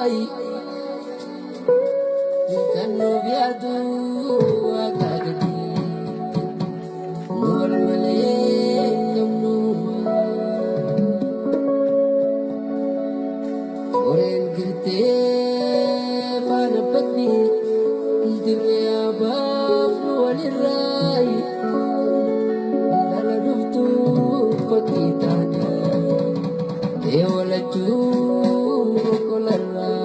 walirraayi. Kan nuuf yaadu Waaqa gadi. Nu wal malee qabnu. Qoreen girtee faana baddi. Dirree abaafnu walirraayi. Dhala dhuftuu fakkii taane. Eewalachuu kolarraa.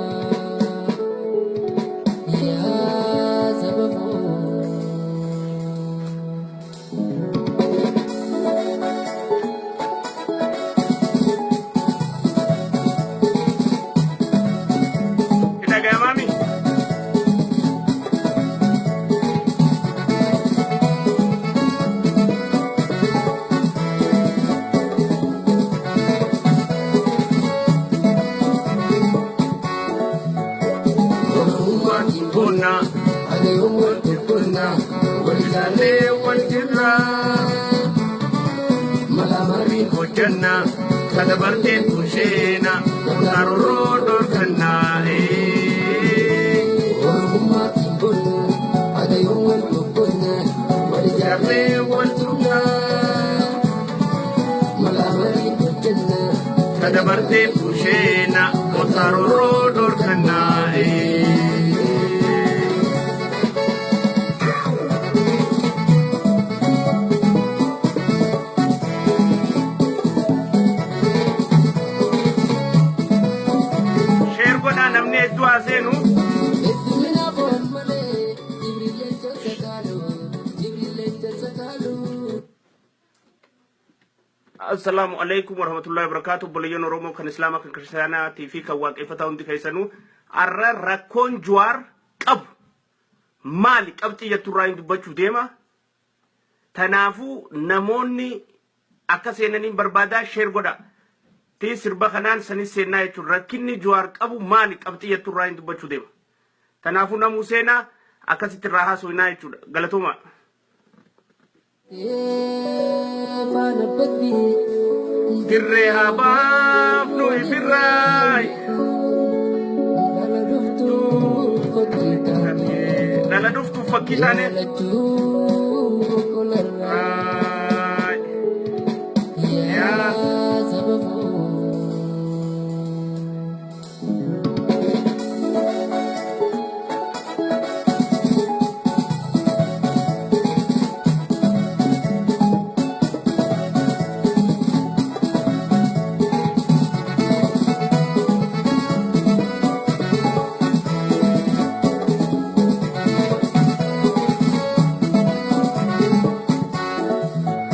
Yaa saba koo. Dhaga'amaami. Oromummaan Bonna adeemuun wal qulqullina wal ilaalee wal jirraa. Mala marii Hojjanna kadabarteen tusheena karooroo dhorkannaa. Oromummaa bonna adeemuun wal qulqullina wal ijaarree Jarree wal tuqaa. Mala marii hojjanna Kadabarteen tusheena karooroo dhorkannaa. Share godhaa, namni hedduu haa seenu. Heddumina foon malee Jibrileen sakaalu, Jibrileen sakaalu. Assalaamu alaikum warahmatullahi wabarakatuh. Obboleeyyan Oromoo kan Islaamaa, kan Kiristaanaatii fi kan Waaqeffataa hundi keessanuu, har'a rakkoon Jawaar qabu maali qabxii jetturraa hin dubbachuu deema. Tanaafuu namoonni akka seenaniin barbaadaa, share godha. Tii sirba kanaan sanis seennaa jechuudha. Rakkinni Jawaar qabu maali qabxii jetturraa hin dubbachuu deema. Tanaafuu namuu seenaa akkasitti irraa haasofnaa jechuudha. Galatooma. Faana baddi. Dirree haa baafnu ifirraa. Dhala dhuftuu fakkii taane. Dhala dhuftuuf fakkii taane. Eewalachuu kolarraa. Yaa saba koo.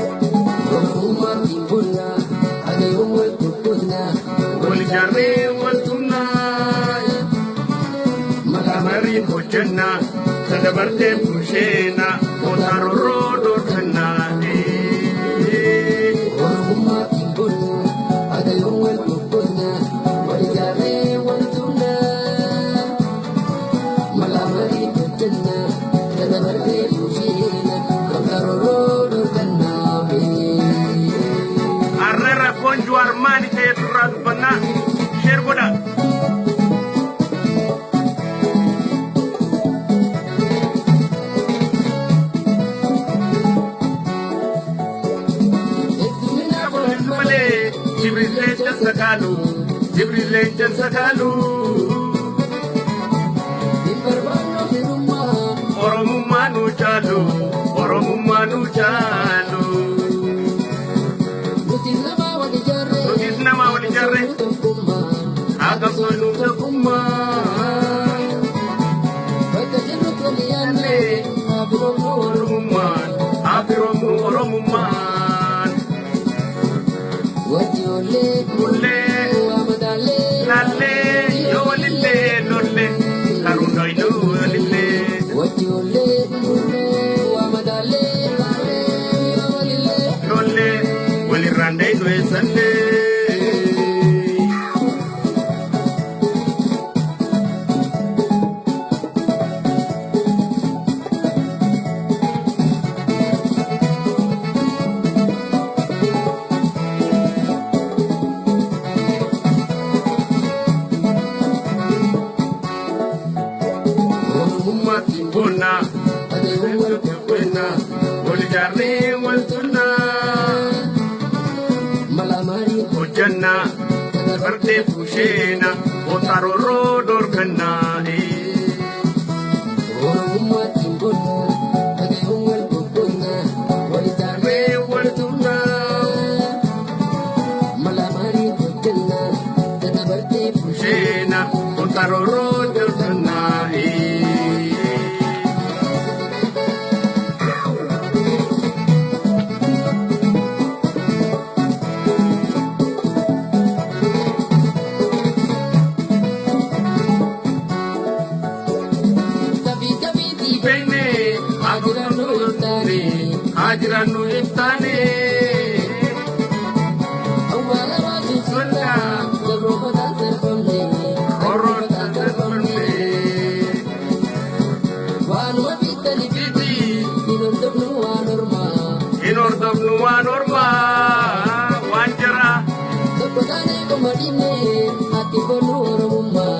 Oromummaan bonna adeemuun wal qulqullina Wal ijaarree wal tumnaa. Mala Mariin hojjannaa. Sadabartee busheena. Kootaaroroo dhorkannaa. Oromummaan bonna adeemuun wal qulqullina wal ijaarree wal tumna. Mala marii hojjanna dadabartee busheena karooroo dhorkannaa. Har'a rakkoon Jawaar maali ta'e turraa dubbannaa. Share godhaa. Heddumina foon Malee Jibrilee sakaalu. Jibrilee sakaalu. Hin barbaannu firummaa. Oromummaa nu caalu. Oromummaa nu caalu. Nuti nama wal ijaarree. Nutis nama wal ijaarree. Tokkummaa. Akka sonu tokkummaa. Bakka jirrutti wal yaadne haa firoomnu. Oromummaan. Haa firoomnu Oromummaan. Wajji oollee. Ullee. Waa madaallee. Laallee yoo walillee lollee. Karuun dhoyinuu walillee. Wajji oollee. Waa madaallee. Yoo walillee. Lollee walirraan dheeynu eessallee. wal qoqqoodna, Wal ijaarree wal tunnaa. Mala marii Hojjannaa dabartee fuusheena otarooroo dorgannaa. Oromummaatti hin boonna, dhaga'uun wal qoqqoodna, wal ijaarree wal tumna. Mala marii hojjanna, daddabartee Fuusheena otarooroo dorgannaa. Tafii tafiitii Beekne haa jiraannu iftaane haa jiraannu iftaane. Awwaala baasuuf sonna, gabroota sarbamne, Roorroota darbamne. Waanuma fiixanii Fiiti hin hordofnu waan ormaa. hin hordofnu waan ormaa waan jaraa. Tokko taanee qoma dhiibne, ati boonu Oromummaa.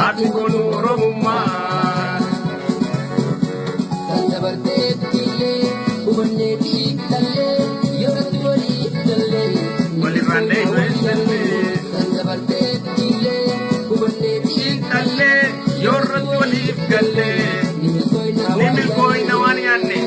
Ati kun Oromummaa. Kan dabartee illee hubannee dhiigallee yoo irratti waliif gallee. Walirraan dheeyne. Kan dabartee illee hubannee Dhiigallee yoo irratti waliif gallee. Ni milkooyna Ni milkooyna waan yaadne.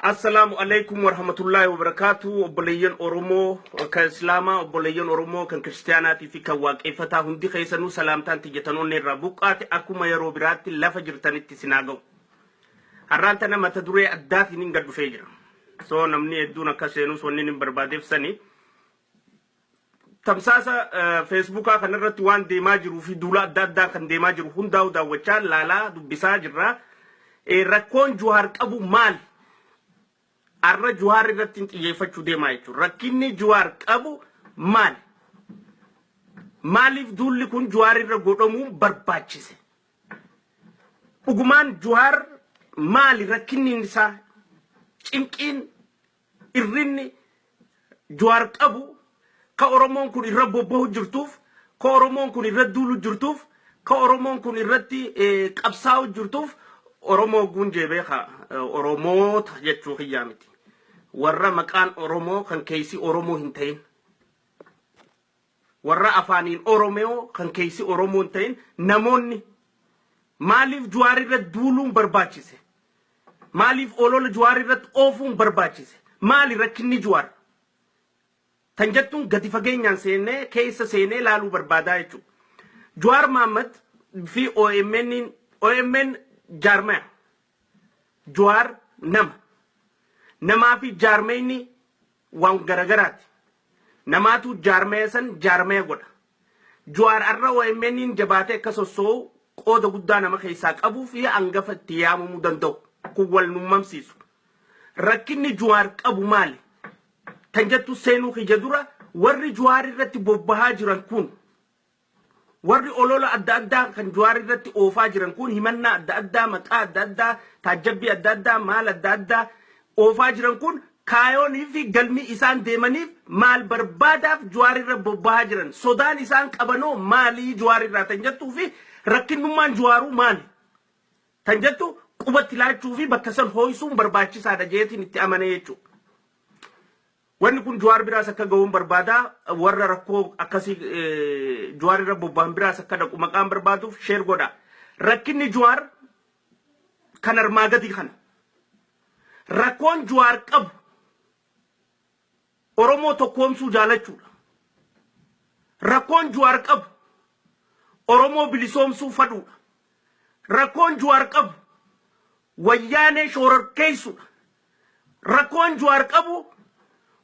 Assalaamu alaikum warahmatullaahi wabarakaatu. Obboleeyyan Oromoo kan Islaamaa, obboleeyyan Oromoo kan Kiristaanaatii fi kan Waaqeffataa hundi keessanuu salaamtaan tiyyatanoonni irraa buqqaate akkuma yeroo biraatti lafa jirtanitti sinaa ga'u. Har'aan tana mata duree addaatiin hin gad dhufee jira. So namni hedduun akka seenus wanni hin barbaadeef sani. Tamsaasa feesbuukaa kanarratti waan deemaa jiruu fi duula adda addaa kan deemaa jiru hundaa'u daawwachaa laalaa dubbisaa jirra. Rakkoon Juhaar qabu maali? Arra Juhaar irratti hin xiyyeeffachuu deemaa jechuudha. Rakkinni Juhaar qabu maali? Maaliif duulli kun Juhaar irra godhamuun barbaachise? Dhugumaan Juhaar maali rakkinni isaa? Cinqiin irrinni Juhaar qabu ka Oromoon kun irra bobba'u jirtuuf, ka Oromoon kun irra duulu jirtuuf, ka Oromoon kun irratti qabsaa'u jirtuuf Oromoo guunjee beeka Oromoota jechuu kiyyaa miti. Warra maqaan Oromoo kan keessi Oromoo hin ta'in. Warra afaaniin Oromoo kan keessi Oromoo hin ta'in namoonni maaliif Juwaar irra duuluun barbaachise? Maaliif olola Juwaar irratti oofuun barbaachise? Maali rakkinni Juwaar? Tan jettuun gadi fageenyaan seenee keessa seenee laaluu barbaadaa jechuudha. Juwaar Mohaammed fi OMN OMN jaarmaya. Juwaar nama. Namaa fi jaarmayni waan garagaraati. Namaatu jaarmaya san jaarmaya godha. Juwaar arra OMN jabaatee akka sossoo'u qooda guddaa nama keessaa qabuu fi hangafa itti yaamamuu danda'u. Kun wal nummamsiisu. Rakkinni Juwaar qabu maali? Tan jettu seenuu kiyya dura warri Juwaar irratti bobbahaa jiran kun warri olola adda addaa kan Juwaar irratti oofaa jiran kun himannaa adda addaa maqaa adda addaa taajjabbii adda addaa maal adda addaa oofaa jiran kun kaayoonii fi galmi isaan deemaniif maal barbaadaaf Juwaar irra bobbahaa jiran sodaan isaan qabanoo maalii Juwaar irraa tan jettuu fi rakkinnummaan Juwaaruu maali tan jettu qubatti laachuu fi bakka san hooyisuun barbaachisaadha jeetiin itti amanee jechuudha. Wanni kun Juwaar biraas akka ga'uun barbaada. Warra rakkoo akkasii Juwaar irra bobba'an biraas akka dhaqu maqaan barbaaduuf share godha. Rakkinni Juwaar kan armaa gadii kana. Rakkoon Juwaar qabu Oromoo tokkoomsuu jaalachuudha. Rakkoon Juwaar qabu Oromoo bilisoomsuu fadhuudha. Rakkoon Juwaar qabu wayyaanee shoororkeessuudha. Rakkoon Juwaar qabu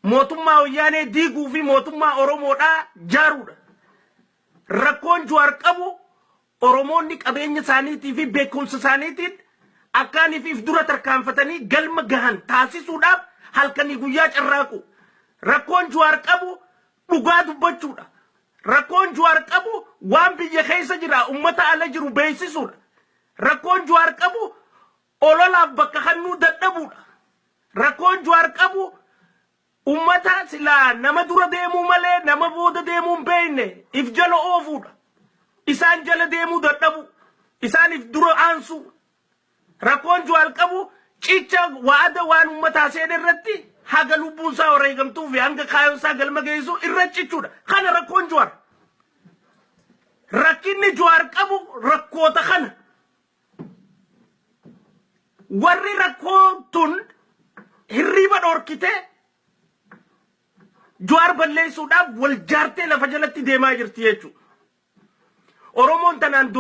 mootummaa wayyaanee diiguu fi mootummaa Oromoodhaa jaaruudha. Rakkoon Juwaar qabu Oromoonni qabeenya isaaniitii fi beekumsa isaaniitiin akkaanii fi dura tarkaanfatanii galma gahan taasisuudhaaf halkanii guyyaa carraaqu. Rakkoon Juwaar qabu dhugaa dubbachuudha. Rakkoon Juwaar qabu waan biyya keessa jira ummata ala jiru beeksisuudha. Rakkoon Juwaar qabu ololaaf bakka kannuu dadhabuudha. Rakkoon Juwaar qabu Ummata silaa nama dura deemuu malee nama booda deemuu hin beekne if jala oofuudha. Isaan jala deemuu dadhabu. Isaan if dura aansuu. Rakkoon Juwaal qabu cicha wa'ada waan ummataa seene irratti haga lubbuun isaa wareegamtuu fi hanga kaayoon isaa galma geessu irra cichuudha. Kana rakkoon Juwaar. Rakkinni Juwaar qabu rakkoota kana. Warri rakkoo tun hirriiba dhorkitee Juwaar balleessuudhaaf wal jaartee lafa jalatti deemaa jirti jechuudha. Oromoon tanaan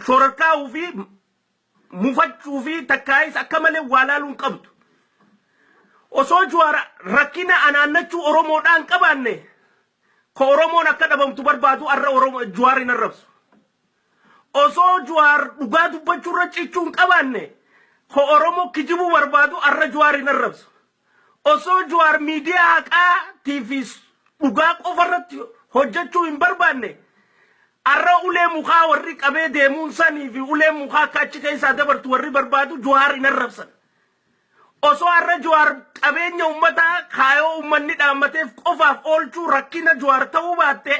shororkaa'uu fi mufachuu fi takkaayis akka malee waa laaluu hin qabdu. Osoo Juwaar rakkina anaannachuu Oromoodhaan qabaanne ka Oromoon akka dhabamtu barbaadu har'a Oromoo Juwaar hin arrabsu. Osoo Juwaar dhugaa dubbachuu irra cichuu hin qabaanne ka Oromoo kijibuu barbaadu har'a Juwaar hin arrabsu. Osoo Juwaar miidiyaa haqaatii fi dhugaa qofa irratti hojjechuu hin barbaanne har'a ulee mukaa warri qabee deemuun sanii fi ulee mukaa akka achi keessaa dabartu warri barbaadu Juwaar hin arrabsan. Osoo har'a Juwaar qabeenya uummataa kaayoo uummanni dhaammateef qofaaf oolchuu rakkina Juwaar ta'uu baatte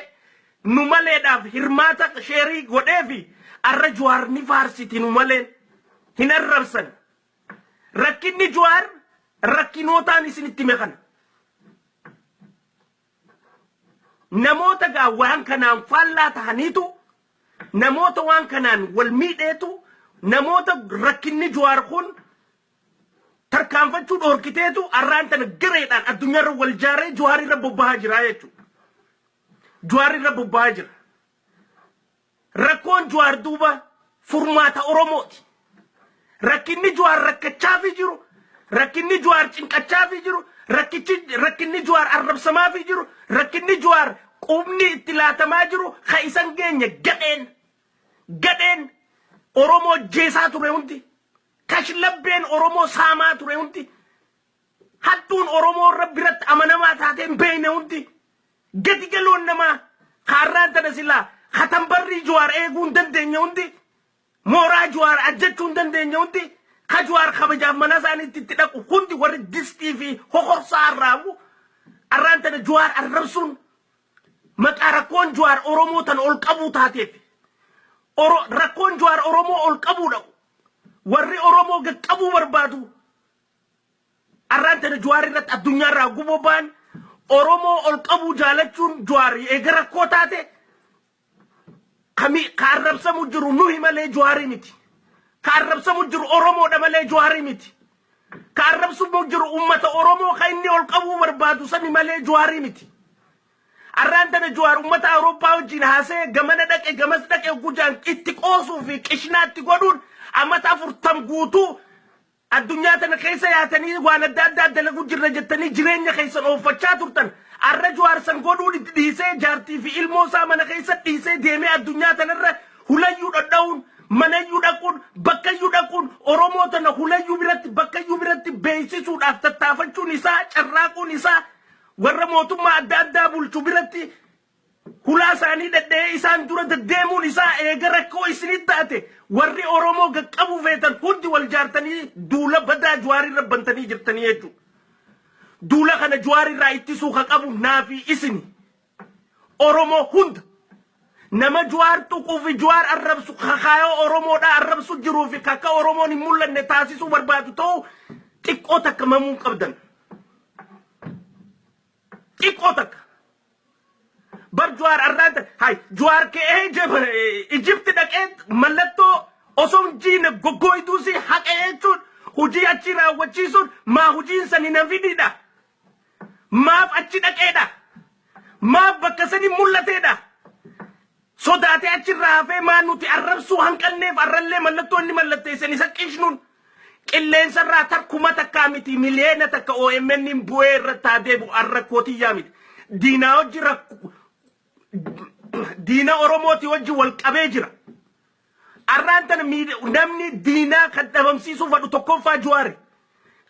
nu maleedhaaf hirmaata sheerii godhee fi har'a Juwaar ni faarsiti nu maleen hin arrabsan. Rakkinni Juwaar rakkinootaan isinitti hime kana. Namoota gaa waan kanaan faallaa tahaniitu namoota waan kanaan wal miidheetu namoota rakkinni Juwaar kun tarkaanfachuu dhoorkiteetu arraan tana gareedhaan addunyaarra wal jaaree Juwaar irra bobbahaa jira jechuudha. Juwaar irra bobbahaa jira. Rakkoon Juwaar duuba furmaata Oromooti. Rakkinni Juwaar rakkachaafii jiru, rakkinni Juwaar cinqachaafii jiru, rakkichi rakkinni Juwaar arrabsamaafii jiru, rakkinni Juwaar qubni itti laatamaa jiru ka isan geenye gadheen gadheen Oromoo jeesaa ture hundi, kashlabbeen Oromoo saamaa ture hundi, hattuun Oromoo irra biratti amanamaa taatee hin beekne hundi gadi galoon namaa kaarraan tana silaa katambarrii Juwaar eeguu hin dandeenye hundi mooraa Juwaar ajjechuu hin dandeenye hundi ka Juwaar kabajaaf mana isaaniitti itti dhaqu hundi warri distii fi hokorsaa arraabu arraan tana Juwaar arrabsuun maqaa rakkoon Juwaar Oromoo tana ol qabuu taateef rakkoon Juwaar Oromoo ol qabuudha warri Oromoo gaqqabuu barbaadu Arraan tana Juwaar irratti addunyaarraa guboo ba'an Oromoo ol qabuu jaalachuun Juwaar eega rakkoo taate kami ka arrabsamu jiru nuhi malee Juwaarii miti. Ka arrabsamu jiru Oromoodha malee Juwaarii miti. Ka arrabsamu jiru uummata Oromoo ka inni ol qabuu barbaadu sani malee Juwaarii miti. Arraan tana Juwaar uummata Awurooppaa wajjin haasa'ee gamana dhaqe gamas dhaqe gujaan itti qoosuu fi qishnaatti godhuun amata 40 guutuu Addunyaa tana keessa yaatanii waan adda addaa dalaguu jirra jettanii jireenya keessan ooffachaa turtan. Arra Juwaar san godhuu dhiisee jaartii fi ilmoo isaa mana keessa dhiisee deemee addunyaa tanarra hulayyuu dhadha'uun manayyuu dhaquun bakkayyuu dhaquun Oromoo tana hulayyuu biratti bakkayyuu biratti beeksisuudhaaf tattaafachuun isaa carraaquun isaa warra mootummaa adda addaa bulchu biratti Hulaa isaanii dhadha'ee isaan dura deddeemuun isaa eega rakkoo isinitti taate warri Oromoo gaqqabuu feetan hundi wal jaartanii duula badaa Juwaarirra bantanii jirtanii jechuudha. Duula kana Juwaarirraa ittisuu ka qabu naa fi isini. Oromoo hunda. Nama Juwaar tuquu fi Juwaar arrabsu kakaayoo Oromoodhaa arrabsu jiruu fi kakka Oromoon hin mul'anne taasisuu barbaadu ta'uu xiqqoo takka mamuu hin qabdan. Xiqqoo takka. Bar Juwaar arraan hay Juwaar ka'ee Ijipti dhaqee mallattoo osoo hin jiine goggooytuu si haqee jechuun hojii achi raawwachiisuun maa hojiin sani na fididha. Maaf achi dhaqeedha. Maaf bakka sani mul'ateedha. Sodaatee achirraa hafee maa nuti arrabsuu hanqanneef arrallee mallattoo inni mallatteessan isa qishnuun qilleensarraa tarkuma takkaa miti miliyoona takka OMN bu'ee irratti haa deebi'u arra kootiyyaa miti. Diinaa hojii rakku diina Oromooti wajji wal qabee jira. Arraan tana namni diinaa kan dhabamsiisuu fadhu tokkoffaa Juwaari.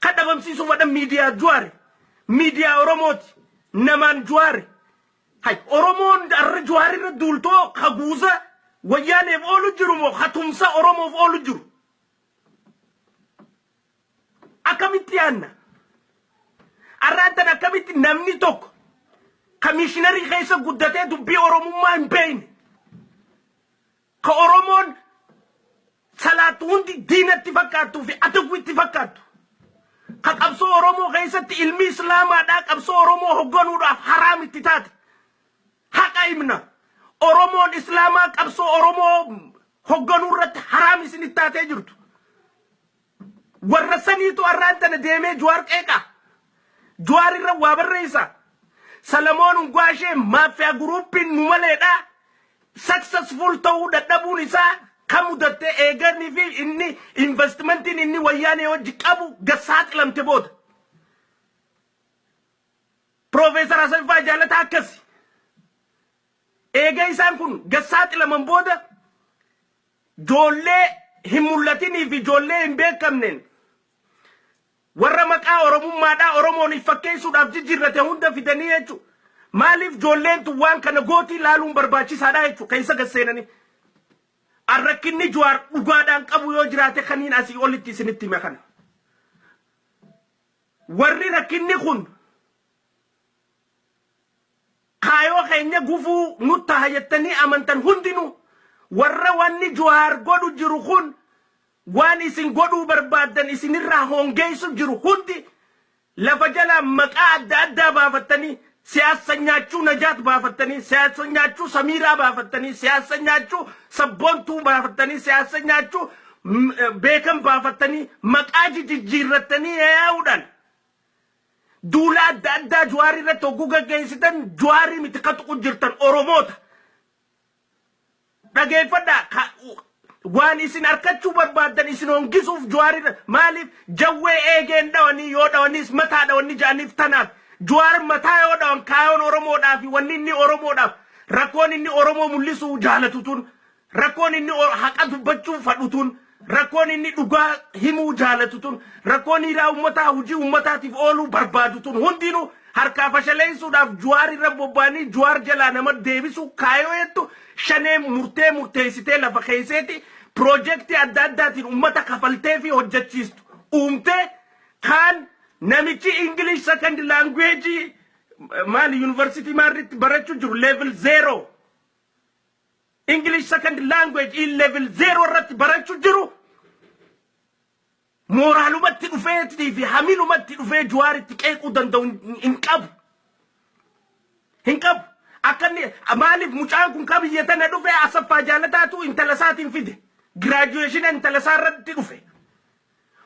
Kan dhabamsiisuu fadhan miidiyaa Juwaari. Miidiyaa Oromooti. Namaan Juwaari. Hay Oromoon arra Juwaar irra duultoo ka guuza wayyaaneef oolu jiru moo ka tumsa Oromoof oolu jiru? Akkamitti yaanna? Arraan tan akkamitti namni tokko kamishiinarii keessa guddatee dubbii Oromummaa hin beekne, ka Oromoon salaatu hundi diinatti fakkaattuu fi adawwitti fakkaattu, ka qabsoo Oromoo keessatti ilmi Islaamaadhaa qabsoo Oromoo hogganuudhaaf haraam itti taate. Haqa himna. Oromoon Islaamaa qabsoo Oromoo hogganuu irratti haraam isinitti taatee jirtu. Warra saniitu arraan tana deemee Jawaar qeeqa. Jawaar irra waa barreessa. Salamoon Ungwaashee mafia groupiin nu maleedha. Successful ta'uu dadhabuun isaa kan mudattee eeganii fi inni investmentiin inni Wayyaanee hojii qabu gassaaxilamte booda. Piroofeesar Asaffaa Jaalataa akkasi. Eega isaan kun gassaaxilaman booda ijoollee hin mul'atinii fi ijoollee hin beekamneen warra maqaa Oromummaadhaa Oromoon fakkeessuudhaaf jijjiirrate hunda fidanii jechuudha. Maaliif ijoolleen tun waan kana gootii ilaaluun barbaachisaadha jechuudha keessa gasseenanii. Arrakkinni Jawaar dhugaadhaan qabu yoo jiraate kaniin asii olitti isinitti hime kana. Warri rakkinni kun kaayoo keenya gufuu nutta hayattanii amantan hundinuu, warra wanni Jawaar godhu jiru kun waan isin godhuu barbaaddan isinirraa hongeessu jiru hundi, lafa jalaa maqaa adda addaa baafattanii, siyaasa nyaachuu Najaat baafattanii, siyaasa nyaachuu Samiiraa baafattanii, siyaasa nyaachuu Sabboontuu baafattanii, siyaasa nyaachuu Beekan baafattanii, maqaa jijjiirrattanii yaa'uudhaan duula adda addaa Jawaarii irratti hogguu gaggeessitan, Jawaarii miti ka tuqu jirtan, Oromoota. Dhageeffadhaa, waan isin harkachuu barbaaddan isin hongisuuf Jawaarii maaliif jawwee eegeen dhawanii, yoo dhawaniis mataa dhawanii ja'aniif tanaaf. Jawaar mataa yoo dhawan, kaayoon Oromoodhaaf, wanni inni Oromoodhaaf, rakkoon inni Oromoo mul'isuu jaalatu tun, rakkoon inni haqa dubbachuu fadhu tun, rakkoon inni dhugaa himuu jaalatu tun, rakkoon hiraa uummataa hojii uummataatiif ooluu barbaadu tun hundinuu harkaa fashaleessuudhaaf Jawaar irra bobba'anii Jawaar jalaa nama deebisuu kaayoo jettu shanee murtee murteessitee lafa keesseeti piroojeektii adda addaatiin uummata kafaltee fi hojjechiistu uumtee. Kaan namichi English second language maali yuunivarsiitii maarritti barachuu jiru, level 0 English second language in level 0 irratti barachuu jiru, mooraalumatti dhufeetii fi hamilumatti dhufee Jawaaritti qeequu danda'u hin qabu. Hin qabu. Akka inni maaliif mucaan kun ka biyya tana dhufee Asaffaa Jaalataatu intala isaatiin fide. Graduation intala isaa irratti dhufe.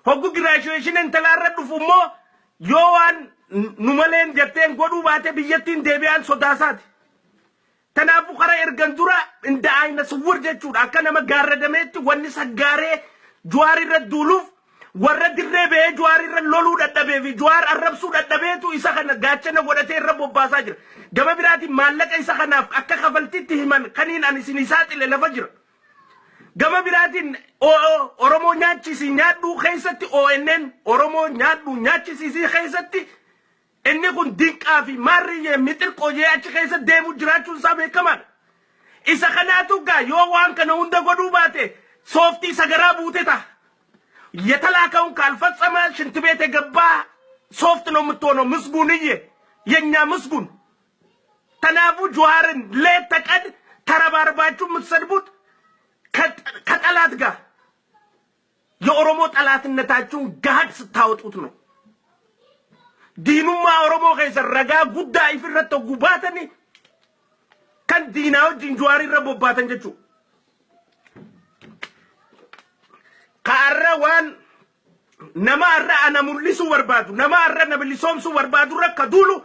Hoggu graduation intala irra dhufu immoo yoo waan nu maleen jetteen godhuu baate biyyattiin deebi'aan sodaasaati. Kanaafuu karaa ergan dura inda ayna suwwir jechuudha. Akka nama gaarradameetti wanni saggaaree Jawaar irra duuluuf warra dirree ba'ee Jawaar irra loluu dadhabee fi Jawaar arrabsuu dadhabeetu isa kana gaachana godhatee irra bobbaasaa jira. Gama biraatiin maallaqa isa kanaaf akka kafaltitti himan kaniin ani isin saaxile lafa jira. Gama biraatiin Oromoo nyaachisi nyaadhuu keessatti, ONN Oromoo nyaadhuu nyaachisiisii keessatti inni kun dinqaa fi maarriyyee mixirqooyyee achi keessa deemu jiraachuun isaa beekamaadha. Isa kanaatu gaa yoo waan kana hunda godhuu baate sooftii sagaraa buute ta'a. የተላከውን ካልፈጸመ ሽንት ቤት የገባ ሶፍት ነው የምትሆነው። ምስጉንዬ፣ የኛ ምስጉን ተናፉ ጀዋርን ሌት ተቀን ተረባርባችሁ የምትሰድቡት ከጠላት ጋር የኦሮሞ ጠላትነታችሁን ገሀድ ስታወጡት ነው። Diinummaa Oromoo keessa ragaa guddaa ifirratti hogguu baatanii kan diinaa wajjin Jawaarii irra bobbaatan jechuudha. Ka arra waan nama arra ana mul'isuu barbaadu, nama arra na bilisoomsuu barbaadu irra ka duulu,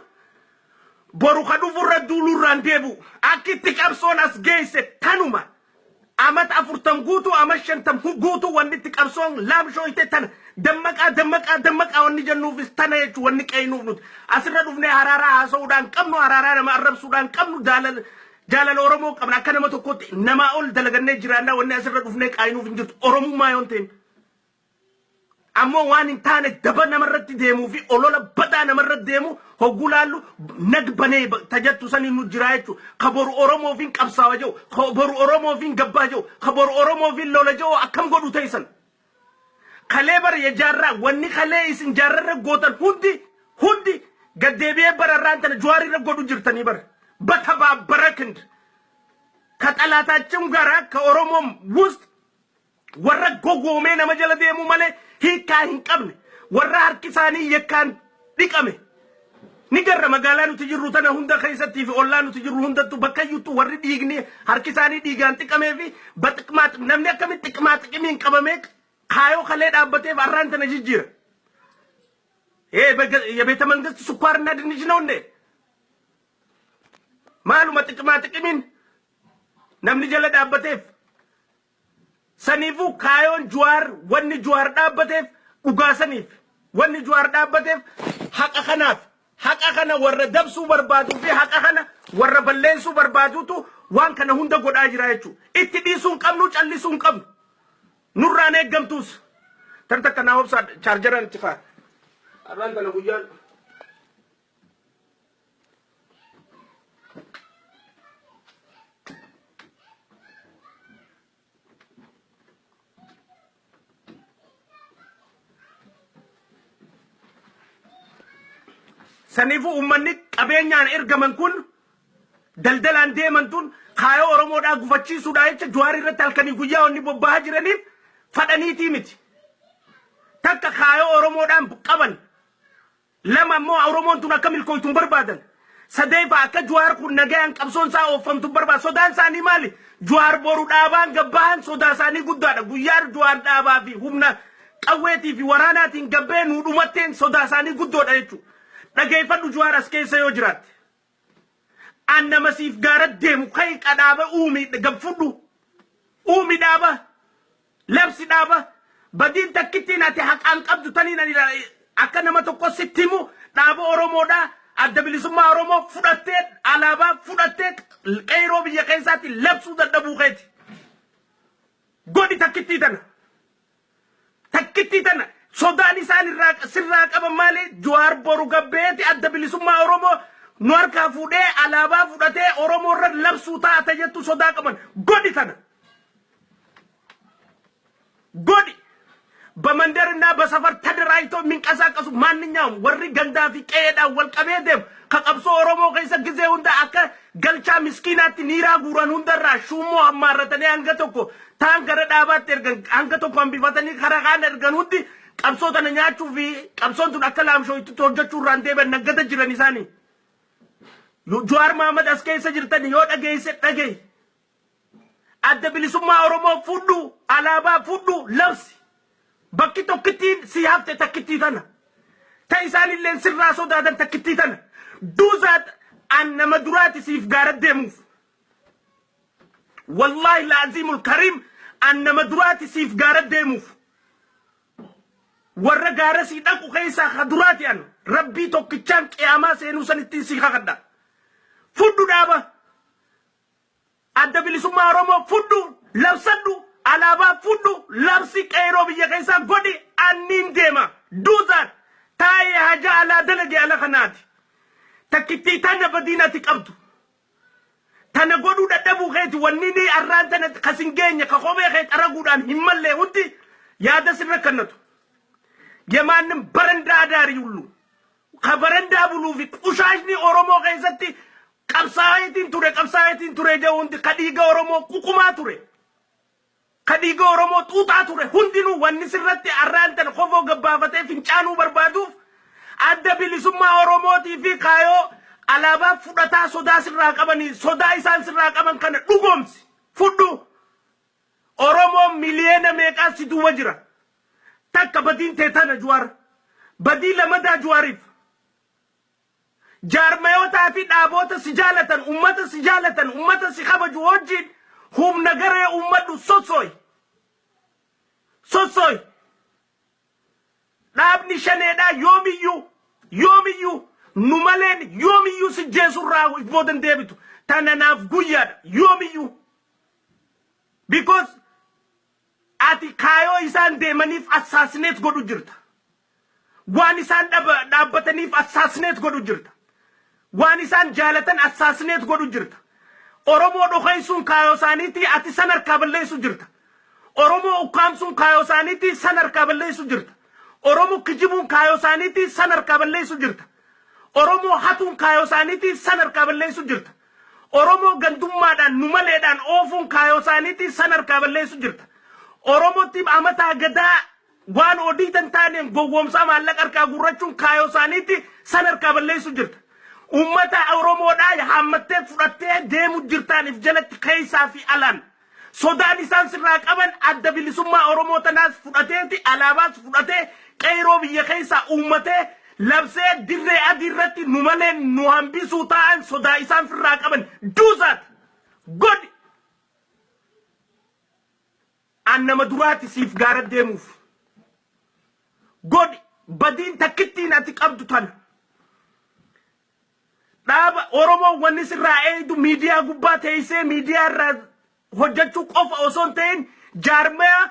boru ka dhufu irra duuluu irraan deebi'u. Akka itti qabsoon as geesse tanuma. Amat 40 guutuu, amat 50 guutuu wanni itti qabsoon laamshooyte tana. Dammaqaa, dammaqaa, dammaqaa wanni jennuufis tana jechuun wanni qeeynuuf nuti. Asirra dhufnee haraaraa haasa'uudhaan qabnu, haraaraa nama arrabsuudhaan qabnu, jaalala jaalala Oromoo qabna. Akka nama tokkotti namaa ol dalagannee jiraannaa, wanni asirra dhufnee qaaynuuf hin jirtu Oromummaa yoon ta'in. Ammoo waan hin taane daba namarratti deemuu fi olola badaa namarratti deemu hogguu laallu nagbanee tajattu sanii nu jira jechuudha. Ka boru Oromoofiin qabsaawa jiru, ka boru Oromoofiin gabbaa jiru, ka boru Oromoofiin lola jiru akkam godhu teessan? Kalee bara ya jaarraa wanni kalee isin jaarrarra gootan hundi hundi Gaddeebi'ee bararraan tana Jawaar irra godhu jirtanii bara. በተባበረ ክንድ ከጠላታችን ጋር ከኦሮሞም ውስጥ warra gowwoomee nama jala deemuu malee hiikkaa hin qabne, warra harki isaanii yakkaan dhiqame ni garra. Magaalaa nuti jirru tana hunda keessattii fi ollaa nuti jirru hundattu bakka iyyuttu warri dhiigni harki isaanii dhiigaan dhiqamee fi በጥቅማ namni akkamitti ጥቅማ ጥቅሚin qabamee kaayoo kalee dhaabbateef arraan tana jijjiira. የቤተ መንግስት ስኳርና ድንች ነው እንዴ? Maaluma ጥቅማ ጥቅሚin namni jala dhaabbateef? Saniifuu kaayoon Juwaar, wanni Juwaar dhaabbateef dhugaa saniif, wanni Juwaar dhaabbateef haqa kanaaf. Haqa kana warra dabsuu barbaaduu fi haqa kana warra balleessuu barbaadutu waan kana hunda godhaa jira jechuudha. Itti dhiisuu hin qabnu, callisuu hin qabnu. Nurraan eeggamtuus. Tan takka naa obsaa, chaarjaraan itti kaa. Har'aan kana guyyaan. Saniifuu uummanni qabeenyaan ergaman kun, daldalaan deeman tun, kaayoo Oromoodhaa gufachiisuudhaa jecha Jawaar irratti halkanii guyyaa wanni bobba'aa jiraniif fadhaniitii miti. Takka kaayoo Oromoodhaan qaban, lama immoo Oromoon tun akka milkooytu hin barbaadan. Sadeeffaa akka Jawaar kun nagayaan qabsoon isaa oofamtu hin barbaadan. Sodaan isaanii maali? Jawaar boru dhaabaan gabbahan sodaa isaanii guddaadha. Guyyaa Jawaar dhaabaa fi humna qawweetii fi waraanaatiin gabbee nuu dhumatteen sodaa isaanii guddoodha jechuudha. Dhageeffadhu Jawaar, as keessa yoo jiraatte. An nama siif gaara deemu, kai qadhaaba uumi, gab fudhu. Uumi dhaaba. Labsi dhaaba. Badiin takkittiin ati haqaan qabdu taniin ani akka nama tokko sitti himu, dhaaba Oromoodhaa, Adda Bilisummaa Oromoo fudhattee, alaabaa fudhattee qeyroo biyya keessaatti labsuu dadhabuu keeti. Godhi takkittii tana. Takkittii tana sodaan isaan irraa sirraa qaban maali? Jawaar boru gabbeeti Adda Bilisummaa Oromoo nu harkaa fuudhee alaabaa fudhatee Oromoo irra labsuu taata jettu sodaa qaban. Godhi tana. Godhi. በመንደርና በሰፈር ተደራጅተው የሚንቀሳቀሱ ማንኛውም warri gandaa fi qe'eedhaan wal qabee deemu ka qabsoo Oromoo keessa gizee hunda akka galchaa miskiinaatti niiraa guuran hundarraa shuummoo hammaarratanii hanga tokko taan gara dhaabaatti ergan, hanga tokko hambifatanii karaa kaan ergan hundi qabsoo tana nyaachuu fi qabsoon tun akka laamshooyitutti hojjechuu irraan deebi'an naggata jiran isaanii. Jawaar Mahamad, as keessa jirtan yoo dhageesse dhagaye. Adda Bilisummaa Oromoo fudhu, alaabaa fudhu, labsi. Bakki tokkittiin si hafte takkittii tana. Ta isaan illee sirraa sodaatan takkittii tana. Duuzaat an nama duraati siif gaara deemuuf. Wallaahi laaziimul kariim, an nama duraati siif gaara deemuuf. Warra gaara sii dhaqu keessaa ka duraati an rabbii tokkichaan qiyaamaa seenuu sanittiin sii kakadha. Fudhu dhaaba. Adda Bilisummaa Oromoo fudhu, labsadhu, alaabaa fudhu, labsi, qeeroo biyya keessaa godhi, anniin deema. Duuzaat taa'ee haja alaa dalage ala kanaati. Takkittii tana badiin ati qabdu. Tana godhuu dadhabuu keeti wanni ni arraan tana kasin geenye ka kophee kee xaraguudhaan hin mallee hundi yaada sirra kannatu. የማንም በረንዳ አዳሪ ሁሉ ከበረንዳ buluu fi qushaashni Oromoo keessatti qabsaa'eetiin ture, qabsaa'eetiin ture jedhu hundi, ka dhiiga Oromoo ququmaa ture, ka dhiiga Oromoo xuuxaa ture hundinuu wanni sirratti arraan tana kofoo gabbaafatee fincaanuu barbaaduuf Adda Bilisummaa Oromootii fi kaayoo alaabaa fudhataa sodaa sirraa qabanii, sodaa isaan sirraa qaban kana dhugoomsi, fudhu. Oromoon miliyoona meeqaa si duuba jira. Takka badiin tee tana, Jawaar. Badii lamadaa Jawaariif. Jaarmayootaa fi dhaaboota si jaalatan, ummata si jaalatan, ummata si kabaju wajjin humna garee ummadhu, sossooy. Sossooy. Dhaabni shaneedhaa yoomiyyuu, yoomiyyuu nu maleen yoomiyyuu si jeesurraa boodan deebitu. Tana naaf guyyaadha yoomiyyuu. Because ati kaayoo isaan deemaniif assassinate godhu jirta. Waan isaan dhaabbataniif assassinate godhu jirta. Waan isaan jaalatan assassinate godhu jirta. Oromoo dhokeessuun kaayoo isaaniitii, ati san harkaa balleessu jirta. Oromoo ukkaamsuun kaayoo isaaniitii, san harkaa balleessu jirta. Oromoo kijibuun kaayoo isaaniitii, san harkaa balleessu jirta. Oromoo hatuun kaayoo isaaniiti, san harkaa balleessu jirta. Oromoo gandummaadhaan nu maleedhaan oofuun kaayoo isaaniiti, san harkaa balleessu jirta. Oromootti amataa gadaa waan odiitan taaneen gowwoomsaa maallaqa harkaa guurrachuun kaayoo isaaniiti, san harkaa balleessu jirta. Uummata Oromoodhaa haammattee fudhattee deemu jirtaaniif jalatti keessaa fi alaan. Sodaan isaan sirraa qaban Adda Bilisummaa Oromoo tanaas fudhateeti, alaabaas fudhatee, qeyroo biyya keessaa uummatee labsee dirree adii irratti nu malee nu hambisuu taa'an sodaa isaan firraa qaban. Do that. Godhi. An nama duraati siif gaara deemuuf. Godhi. Badiin takkittiin ati qabdu tana. Dhaaba Oromoo wanni sirraa eeydu miidiyaa gubbaa teessee miidiyaa irraa hojjechuu qofa osoo hin ta'in, jaarmaya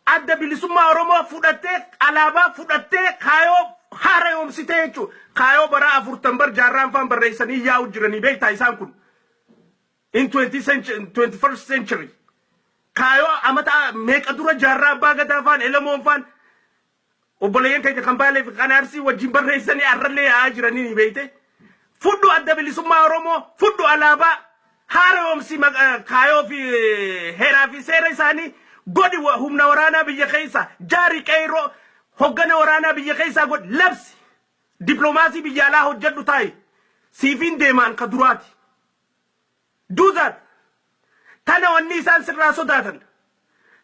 Adda Bilisummaa Oromoo fudhattee, alaabaa fudhattee, kaayoo haara yoomsitee jechuudha. Kaayoo bara 40 bar jaarraan faan barreessanii yaa'u jiranii beektaa isaan kun. In 20 century, 21st century. Kaayoo amata meeqa dura jaarraa abbaa gadaa faan, Elemoon faan, obboleeyyan keenya kan Baalee fi kan Arsii wajjin barreessanii arrallee yaa'aa jiranii ni beekte. Fudhu Adda Bilisummaa Oromoo, fudhu alaabaa, haara yoomsi, kaayoo fi heeraa fi seera isaanii godhi, humna waraanaa biyya keessa jaari, qeyroo hoggana waraanaa biyya keessaa godhi, labsi. Dippiloomaasii biyya alaa hojjedhu taa'i. Siifiin deemaan ka duraati. Do that. Tana wanni isaan sirraa sodaatan.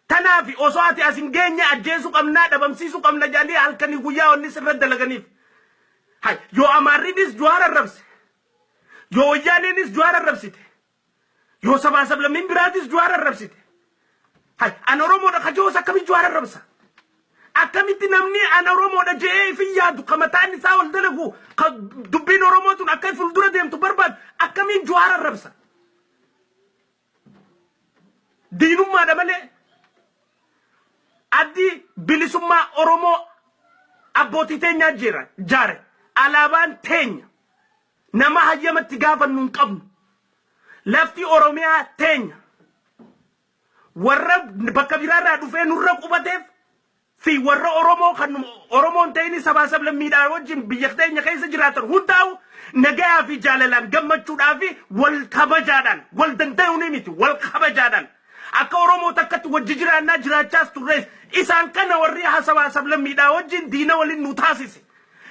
Tanaafi osoo ati as hin geenye ajjeesuu qabnaa, dhabamsiisuu qabna jedhanii halkanii guyyaa wanni sirra dalaganiif. Hay, yoo Amaarriinis Jawaar arrabse, yoo Wayyaaneenis Jawaar arrabsite, yoo sabaa sablammiin biraatis Jawaar arrabsite. Hay, an Oromoodha kajoos akkamitti Jawaar arrabsa? Akkamitti namni an Oromoodha je'ee ifin yaadu, ka mataan isaa ol dalagu, ka dubbiin Oromoo tun akka fuuldura deemtu barbaadu, akkamiin Jawaar arrabsa? Diinummaadha malee. Addi Bilisummaa Oromoo abbootii teenyaa jira jaare, alaabaan teenya, nama hayyamatti gaafannu hin qabnu. Lafti Oromiyaa teenya. Warra bakka biraarraa dhufee nurra qubateef fi warra Oromoo kan Oromoon ta'in sabaa sablammiidhaan wajjin biyya teenya keessa jiraatan hundaa'u nagayaa fi jaalalaan, gammachuudhaa fi wal kabajaadhaan, wal danda'uun miti, wal kabajaadhaan akka Oromoo takkatti wajji jiraannaa, jiraachaas turrees. Isaan kana warri sabaa sablammiidhaa wajjin diina waliin nu taasise.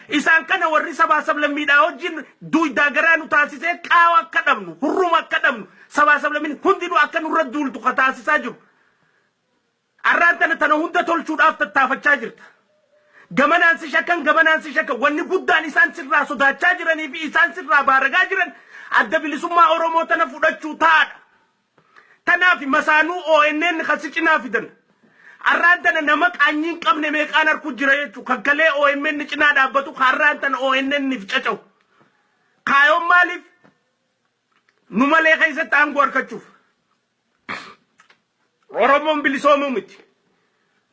Isaan kana warri sabaa sablammiidhaa wajjin duudaa garaa nu taasisee, qaawa akka dhabnu, hurruma akka dhabnu, sabaa sablammiin hundinuu akka nurra duultu ka taasisaa jiru. Arraan tana tana hunda tolchuudhaaf tattaafachaa jirta. Gamanaan si shakkan, gamanaan si shakkan, wanni guddaan isaan sirraa sodaachaa jiranii fi isaan sirraa baaragaa jiran Adda Bilisummaa Oromoo tana fudhachuu taa'adha. Tanaaf masaanuu ONN kan si cinaa fidan. Arraan tana nama qaanyii hin qabne meeqaan harku jira jechuudha. Kan kalee OMN cinaa dhaabbatu arraan tana ONN if caca'u. Kaayoon maaliif? Nu malee keessatti aangoo harkachuuf. Oromoon bilisoomuu miti.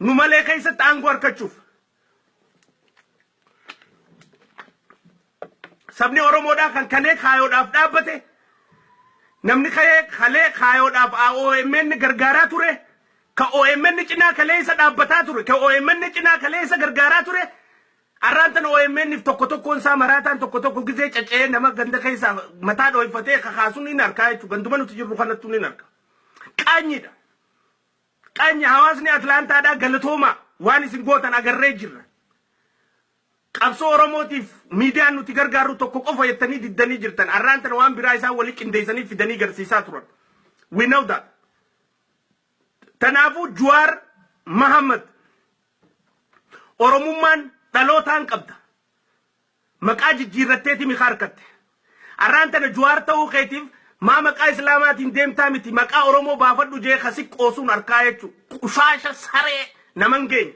Nu malee keessatti aangoo harkachuuf. Sabni Oromoodhaa kan kalee kaayoodhaaf dhaabbate, namni ka'ee kalee kaayoodhaaf OMN gargaaraa ture, ka OMN cinaa kalee isa dhaabbataa ture, ka OMN cinaa kalee isa gargaaraa ture, arraan tan OMN tokko tokkoon isaa maraataan tokko tokko gizee caca'ee nama ganda keessaa mataa dhooyfatee kakaasuun ni harkaa jechuudha. Ganduma nuti jirru kanattuu ni harka. Qaanyiidha. Qaanyi hawaasni Atlaantaadhaa galatoomaa, waan isin gootan agarree jirra. Qabsoo Oromootiif miidiyaan nuti gargaarru tokko qofa jettanii diddanii jirtan. Arraan tana waan biraa isaan walii qindeessanii fidanii garsiisaa turan. We know that. Kanaafuu Jawaar Mahammad, Oromummaan dhalootaan qabda. Maqaa jijjiirratteeti mikaa harkatte. Arraan tana Jawaar ta'uu keetiif maa maqaa Islaamaatiin deemtaa miti, maqaa Oromoo baafadhu jee kasi qoosuun harkaa jechuudha. Qushaasha saree naman geenye.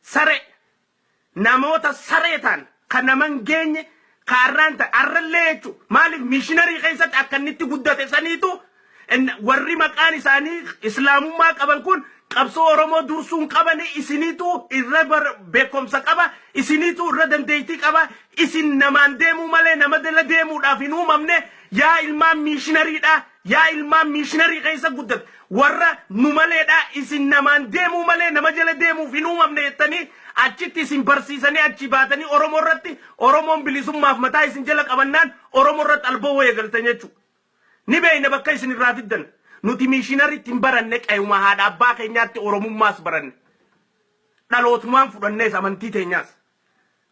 Saree. Namoota saree ta'an kan naman geenye ka arraan ta'e arrallee jechuudha. Maaliif missionarii keessatti akka inni itti guddate saniitu warri maqaan isaanii Islaamummaa qaban kun Qabsoo Oromoo dursuu hin qabani. Isiniitu irra beekumsa qaba, isiniitu irra dandeettii qaba. Isin namaan deemuu malee nama dala deemuudhaaf hin uumamne. Yaa ilmaan mishinariidha, yaa ilmaan mishiinarii keessa guddate, warra nu maleedha, isin namaan deemuu malee nama jala deemuuf hin uumamne jettanii achitti isin barsiisanii, achi baatanii Oromoo irratti, Oromoon bilisummaaf mataa isin jala qabannaan Oromoo irratti alboo eegaltan jechuudha. Ni beeyna bakka isin irraa fiddan. Nuti mishinariitti hin baranne, qayuma haadha abbaa keenyaatti Oromummaas baranne. Dhalootumaan fudhannees amantii teenyaas.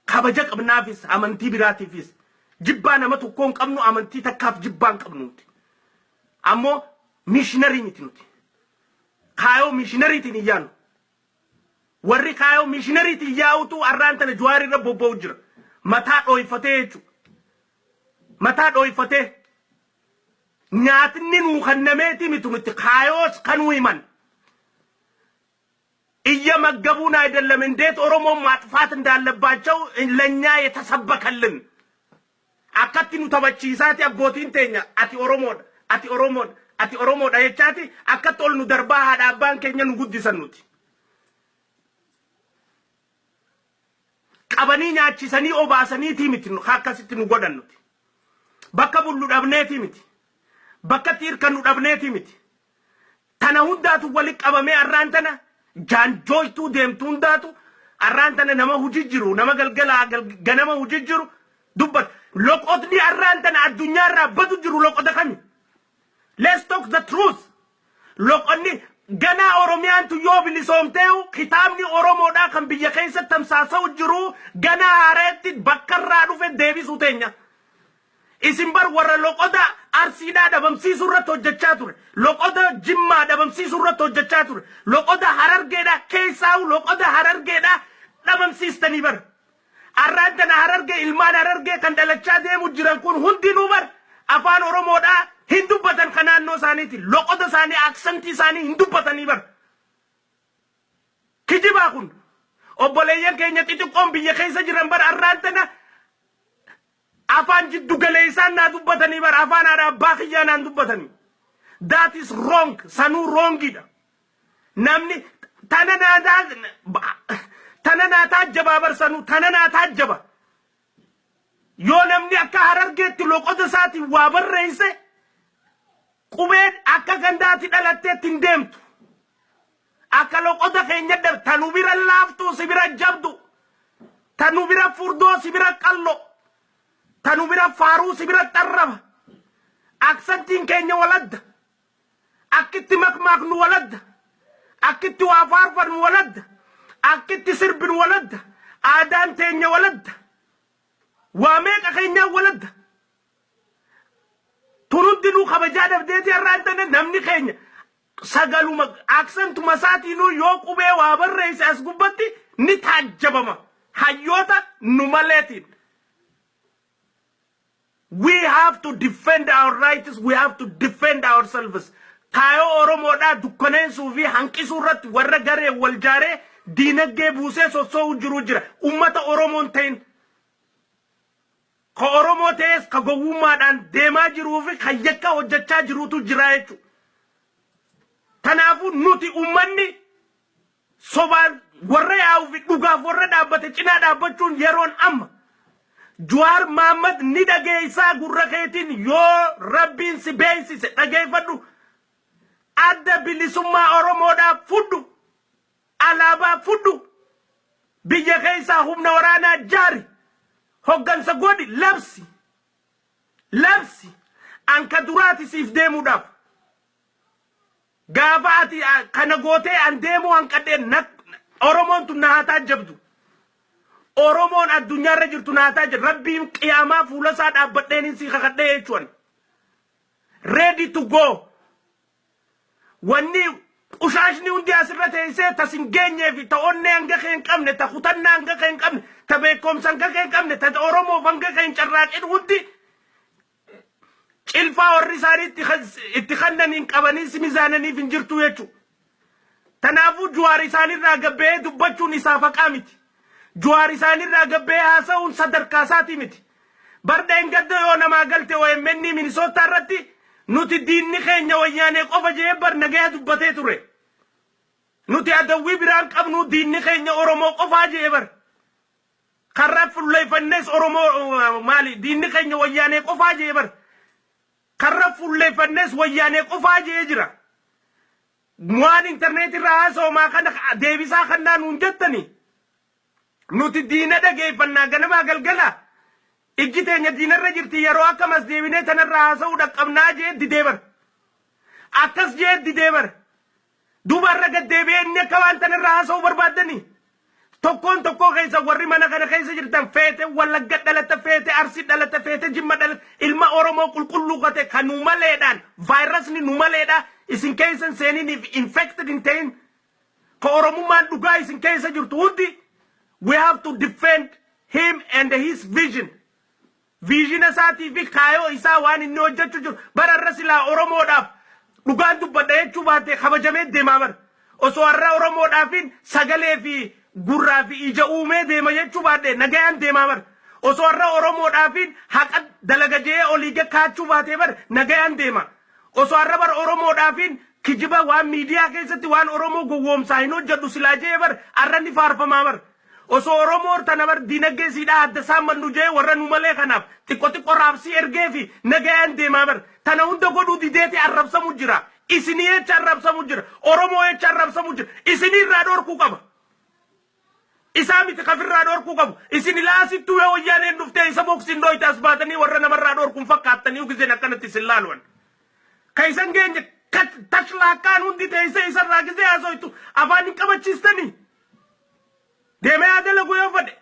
Kabaja qabnaafis, amantii biraatiifis. Jibbaa nama tokkoo hin qabnu, amantii takkaaf jibbaa hin qabnu nuti. Ammoo mishinarii miti nuti. Kaayoo mishinariitiin hin yaannu. Warri kaayoo mishinariitiin yaa'utu arraan tana Jawaar irra bobba'u jira. Mataa dhooyfatee jechuudha. Mataa dhooyfatee. Nyaatni nuu kennameeti miti, nuti kaayoos kanuu himan. እየመገቡን አይደለም። እንዴት ኦሮሞን ማጥፋት እንዳለባቸው ለኛ የተሰበከልን akkatti nu taphachiisaati abbootiin teenya, ati Oromoodha, ati Oromoodha, ati Oromoodha jechaati akkatti ol nu darbaa haadha abbaan keenya nu guddisan. Nuti qabanii nyaachisanii obaasaniitii miti akkasitti nu godhan. Nuti bakka bullu dhabneetii miti, bakka itti hirkannu dhabneetii miti. Tana hundaatu walitti qabamee arraan tana jaanjooytuu deemtu hundaatu arraan tana nama hujii jiru, nama galgalaa ganama hujii jiru dubbat. Loqotni arraan tana addunyaarraa badu jiru loqota kami? Let's talk the truth. Loqonni ganaa Oromiyaantu yoo bilisoomteehu kitaabni Oromoodhaa kan biyya keessa tamsaasa'u jiru ganaa haareetti bakkarraa dhufe deebisuu teenya. Isin bar warra loqoda Arsiidhaa dhabamsiisuu irratti hojjechaa ture. Loqoda Jimmaa dhabamsiisuu irratti hojjechaa ture. Loqoda Harargeedhaa keessaa'u loqoda Harargeedhaa dhabamsiistanii bar. Arraan tana Harargee, ilmaan Harargee kan dhalachaa deemu jiran kun hundinuu bar afaan Oromoodhaa hin dubbatan kan naannoo isaaniiti. Loqoda isaanii, accentii isaanii hin dubbatanii bar. Kijibaa kun obboleeyyan keenya xixiqqoon biyya keessa jiran bar arraan tana afaan jiddu galeessaan naa dubbatanii bar, afaan haadha abbaa kiyyaa naan dubbatanii. That is wrong. Sanuu wrongidha. Namni tana naataa tana naataa jabaa bar, sanuu tana naataa jaba. Yoo namni akka Harargeetti loqoda isaatiin waa barreesse, qubeen akka gandaatti dhalatteetti hin deemtu. Akka loqoda keenya tanu bira laaftuu si bira jabdu. Tanu bira furdoo si bira qallo. Tanu bira faaruu si bira xarraba. Accentiin keenya waladda. Akkitti makmaaknu waladda. Akkitti waa faarfannu waladda. Akkitti sirbinu waladda. Aadaan teenya waladda. Waa meeqa keenyaan waladda. Tun hundinuu kabajaa dhabdeeti har'aan tana namni keenya sagaluma accentuma isaatiinuu yoo qubee waa barreesse as gubbatti ni taajjabama. Hayyoota nu maleetiin. We have to defend our rights, we have to defend ourselves. Kaayoo Oromoodhaa dukkaneessuu fi hanqisuu irratti warra garee wal jaaree diinagdee buusee sossoo'u jiru jira. Ummata Oromoon ta'in. Ka Oromoo ta'es ka gowwummaadhaan deemaa jiruu fi kan yakka hojjechaa jirutu jira jechuudha. Kanaafuu nuti ummanni sobaan warra yaa'uu fi dhugaaf warra dhaabbate cinaa dhaabbachuun yeroon amma. Jawaar Mahaammad ni dhageessaa, gurra keetiin yoo Rabbiin si beeksise dhageeffadhu. Adda Bilisummaa Oromoodhaaf fudhu. Alaabaa fudhu. Biyya keessaa humna waraanaa jaari. Hoggansa godhi, labsi. Labsi. Anka duraati siif deemuudhaaf. Gaafa ati kana gootee an deemuu hanqadhee, Oromoon tun na haa taajjabdu. Oromoon addunyaarra jirtu na haa taajjabdu. Rabbiin qiyaamaa fuula isaa dhaabbadheen hin sii kakadhee jechuun. Ready to go. Wanni qushaashni hundi asirra teessee tas hin geenyee fi ta onnee hanga kee hin qabne, ta kutannaa hanga kee hin qabne, ta beekumsa hanga kee hin qabne, ta Oromoof hanga kee hin carraaqin hundi cilfaa warri isaanii itti kannaniin qabanii si mizaananiif hin jirtu jechuudha. Kanaafuu Jawaar isaanirraa gabba'ee dubbachuun isaaf haqaa miti. Jawaar isaanirraa gabba'ee haasa'uun sadarkaa isaatii miti. Bardheen gadda yoo namaa galte OMN Minisootaa irratti nuti diinni keenya Wayyaanee qofa jee bar nagaya dubbatee ture. Nuti adawwii biraan qabnu, diinni keenya Oromoo qofaa jee bar. Karra fulleeffannes Oromoo maali, diinni keenya Wayyaanee qofaa jee bar. Karra fulleeffannes Wayyaanee qofaa jee jira. Waan intarneetii irraa haasa'umaa kana deebisaa kannaa nuun jettani. Nuti diina dhageeffannaa ganamaa galgala. Ijji teenya diinarra jirti, yeroo akkamas deebinee tanarraa haasa'uu dhaqqabnaa jee didee bar. Akkas jee didee bar. Duuba irra gaddeebi'ee inni akka waan tanarraa haasa'uu barbaaddanii. Tokkoon tokkoo keessa warri mana kana keessa jirtan, feete Wallagga dhalatta, feete Arsii dhalatta, feete Jimma dhalatta, ilma Oromoo qulqulluu kate kan nu maleedhaan vaayirasni nu maleedha isin keessa hin seeniniif infected hin ta'in, ka Oromummaan dhugaa isin keessa jirtu hundi, we have to defend him and his vision. Vision isaatii fi kaayoo isaa, waan inni hojjechuu jiru bara irra silaa Oromoodhaaf dhugaan dubbadha jechuu baate kabajamee deemaa bara. Osoo har'a Oromoodhaafin sagalee fi gurraa fi ija uumee deema jechuu baadhe nagayaan deemaa bara. Osoo har'a Oromoodhaafin haqa dalaga jee olii kaachuu baatee bara nagayaan deema. Osoo har'a bara Oromoodhaafin kijiba waan miidiyaa keessatti waan Oromoo gowwoomsaa hin hojjedhu silaa jee bara har'a ni faarfamaa bara. Osoo Oromoo tana bar dinagdee siidhaa adda isaan mannu jee warra nu malee kanaaf xiqqo xiqqo raabsii ergee fi nagayaan deemaa bar. Tana hunda godhuu dideeti arrabsamu jira. Isinii jecha arrabsamu jira. Oromoo jecha arrabsamu jira. Isinii irraa dhorkuu qaba. Isaa miti kafirraa dhorkuu qabu. Isin ilaasittuu yoo Wayyaaneen dhuftee isa boksiin dhoyte as baatanii warra namarraa dhorkuun fakkaattanii giseen akkanatti isin laaluwan. Ka isan geenye tashlaakkaan hundi teessee isarraa gisee haasoytu afaan hin qabachiistanii. Deemee haa dalagu yoo fedhe.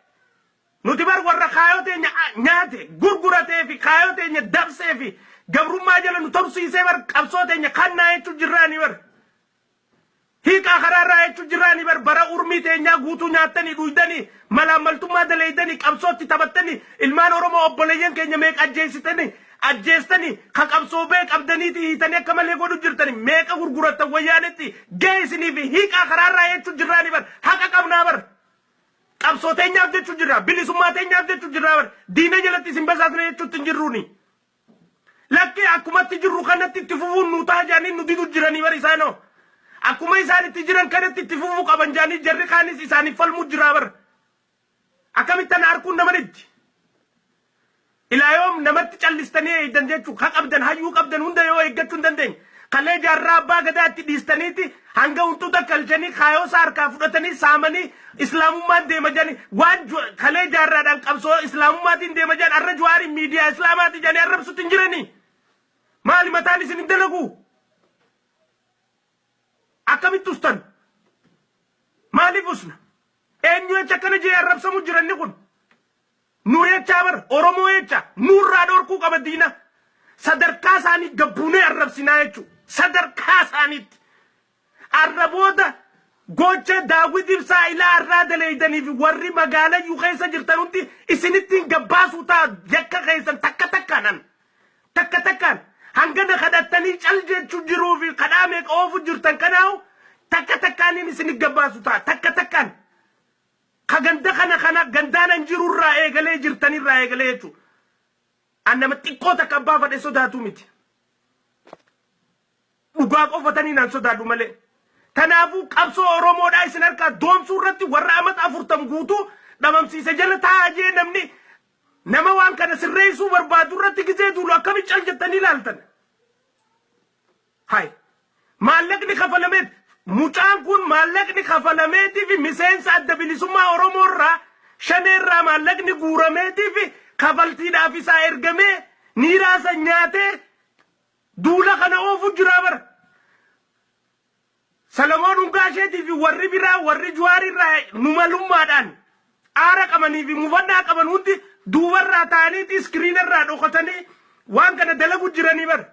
Nuti bar warra kaayoo teenya nyaate gurguratee fi kaayoo teenya dabsee fi gabrummaa jala nu torsiisee bar qabsoo teenya kannaa jechuu jirraanii bar. Hiiqaa karaarraa jechuu jirraanii bar. Bara urmii teenyaa guutuu nyaattanii dhuydanii, malaammaltummaa daleeydanii, qabsootti taphattanii, ilmaan Oromoo obboleeyyan keenya meeqa ajjeessitanii ajjeestanii, ka qabsoo bee qabdaniiti hiitanii akka malee godhu jirtanii, meeqa gurgurattan Wayyaanetti gee isinii fi hiiqaa karaarraa jechuu jirraanii bar. Haqa qabnaa bar. Qabsoo teenyaaf jechuu jirra, bilisummaa teenyaaf jechuu jirra bar. Diina jalatti isin basaasne jechuutti hin jirruuni. Lakkee, akkumatti jirru kanatti itti fufuun nu ta'a jedhanii nu didu jiranii bar isaanoo. Akkuma isaan itti jiran kanatti itti fufuu qaban jedhanii jarri kaanis isaaniif falmuu jira bar. Akkamitti ana arguun nama dhibdi? Ilaa yoom namatti callistanii eegdan jechuu? Ka qabdan, hayyuu qabdan hunda yoo eeggachuu hin dandeenye. Kalee jaarraa abbaa gadaatti dhiistaniiti hanga huntuuta galchanii kaayoo isaa harkaa fudhatanii saamanii islaamummaan deema jedhanii, waan kalee jaarraadhaan qabsoo islaamummaatiin deema jedhan, har'a Jawaariin miidiyaa islaamaati jedhanii arrabsutti hin jiranii. Maali, mataan isin hin dalagu? Akkamitti ustan? Maaliif usna? Eenyu jecha akkana jee arrabsamu jiranni kun? Nu jechaa bar, Oromoo jecha nurraa dhorkuu qaba diina. Sadarkaa isaanii gabbuunee arrabsinaa jechuudha. Sadarkaa isaaniitti. Arraboota gocha Daawwit Ibsaa ilaa arraa daleeydanii fi warri magaalayyuu keessa jirtan hundi isinittiin gabbaasuu ta'a yakka keessan takka takkaan. Takka takkaan hangana kadhattanii cal jechuu jiruu fi kadhaa meeqa oofu jirtan kanaahu takka takkaaniin isinit gabbaasu ta'a takka takkaan. Ka ganda kana kana gandaanan jirurraa eegalee jirtanirraa eegalee jechuudha. An nama xiqqoo takka abbaa fadhe sodaatu miti. Dhugaa qofatanii naan sodaadhu malee. Kanaafuu qabsoo Oromoodhaa isin harkaa doomsuu irratti warra amata 40 guutuu dhabamsiise jala taa'aa jee namni nama waan kana sirreessuu barbaadu irratti gizee duulu akkamitti cal jettanii ilaaltan? Hay. Maallaqni kafalameet mucaan kun, maallaqni kafalameetii fi miseensa Adda Bilisummaa Oromoo irraa, Shanee irraa maallaqni guurameetii fi kafaltiidhaaf isaa ergamee niiraa san nyaatee duula kana oofu jira bara. Salamoon Ungaasheetii fi warri biraa, warri Juwaar irraa numalummaadhaan aara qabanii fi mufannaa qaban hundi duubarraa ta'aniiti iskiriina irraa dhokatanii waan kana dalagu jiranii bara.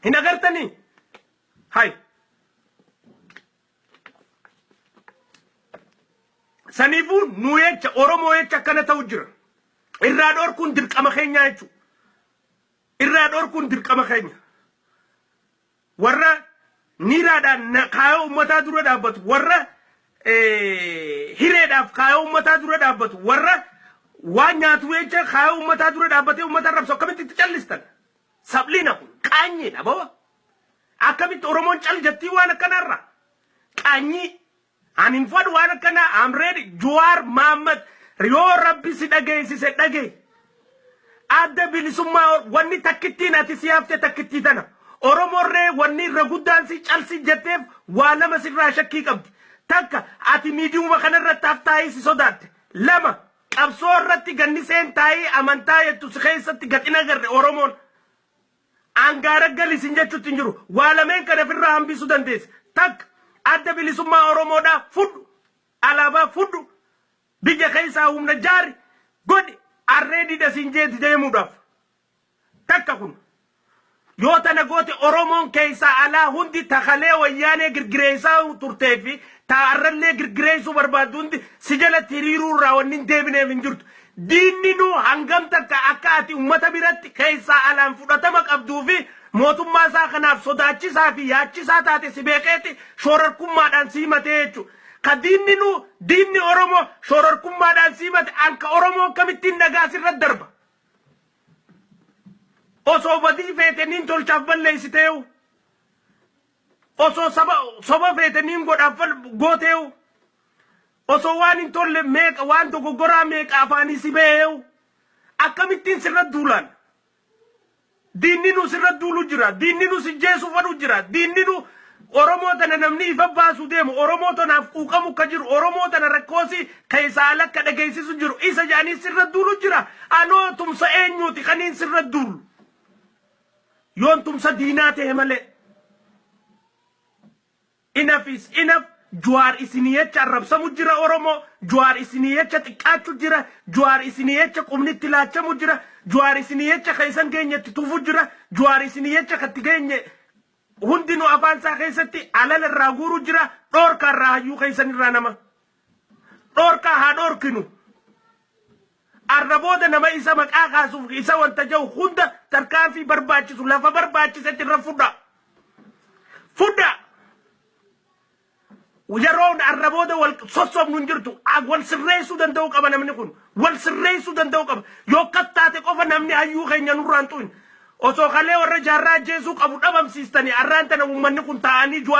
Hin agartanii? Hay. Saniifuu nu jecha, Oromoo jecha akkana ta'u jira. Irraa dhorkuun dirqama keenyaa jechuudha. Irraa dhorkuun dirqama keenya. Warra niiraadhaan kaayoo uummataa dura dhaabbatu, warra hireedhaaf kaayoo uummataa dura dhaabbatu, warra waan nyaatu jecha kaayoo uummataa dura dhaabbatee uummata arrabsu akkamitti itti callistan? Sabliina kun qaanyiidha boo. Akkamitti Oromoon cal jettii waan akkanaarra? Qaanyii. Ani hin fadhu waan akkanaa. I'm ready. Jawaar Mohaammed, yoo Rabbi si dhageessise dhagee. Adda Bilisummaa, wanni takkittiin ati si hafte takkittii tana. Oromoorree wanni irra guddaan si calsi jetteef waa lama sirraa shakkii qabdi. Takka, ati miidiyuma kanarratti haftaayii si sodaatte. Lama, qabsoo irratti ganni seen taayii amantaa jettu si keessatti gaxina agarre Oromoon. Angaara galisin jechuutti hin jiru. Waa lameen kana ofirraa hambisuu dandeesse. Takka, Adda Bilisummaa Oromoodhaa fudhu. Alaabaa fudhu. Biyya keessaa humna jaari godhi, arreedidha siin jeeti deemuudhaaf. Takka kun. Yoo tana goote, Oromoon keessaa alaa hundi takalee Wayyaanee girgireessaa turtee fi taa'arrallee girgireessuu barbaaddu hundi si jalatti hiriiruu irraa wanni hin deebineef hin jirtu. Diinni nu hangam takka akka ati uummata biratti keessaa alaan fudhatama qabduu fi mootummaa isaa kanaaf sodaachisaa fi yaachisaa taate si beekeeti shoorarkummaadhaan si himatee jechuudha. Ka diinni nu, diinni Oromoo shoorarkummaadhaan si himate, anka Oromoo akkamittiin dhagaa sirra darba? Osoo badii feete niin tolchaaf balleessiteewu. Osoo saba soba feete niin godhaaf gooteewu. Osoo waan hin tolle meeqa, waan dogoggoraa meeqa afaanii si beewu. Akkamittiin sirra duulaan? Diinni nu sirra duulu jira. Diinni nu si jeesuu fadhu jira. Diinni nu Oromoo tana namni ifa baasuu deemu, Oromoo tanaaf quuqamu ka jiru, Oromoo tana rakkoosi keessaa ala akka dhageessisu jiru. Isa jedhanii sirra duulu jira. Anoo tumsa eenyuuti kaniin sirra duulu? Yoon tumsa diinaa ta'e malee. Enough is enough. Jawaar isinii jecha arrabsamu jira Oromoo. Jawaar isinii jecha xiqqaachu jira. Jawaar isinii jecha qubni itti laachamu jira. Jawaar isinii jecha keessan geenyetti tufu jira. Jawaar isinii jecha katti geenye hundinuu afaan isaa keessatti alala irraa guuru jira. Dhoorkaa irraa hayyuu keessan irraa nama. Dhoorkaa haa dhoorkinu. Arra booda nama isa maqaa kaasuuf isa wanta jiru hunda tarkaanfii barbaachisu lafa barbaachisetti irra fudha. Fudha. Yeroon arra booda wal sossobnu hin jirtu. Wal sirreessuu danda'uu qaba namni kun. Wal sirreessuu danda'uu qaba. Yoo akkas taate qofa namni hayyuu keenya nurraan xu'in. Osoo kalee warra jaarraa ajjeesuu qabu dhabamsiistanii, arraan tana uummanni kun taa'anii Jawaar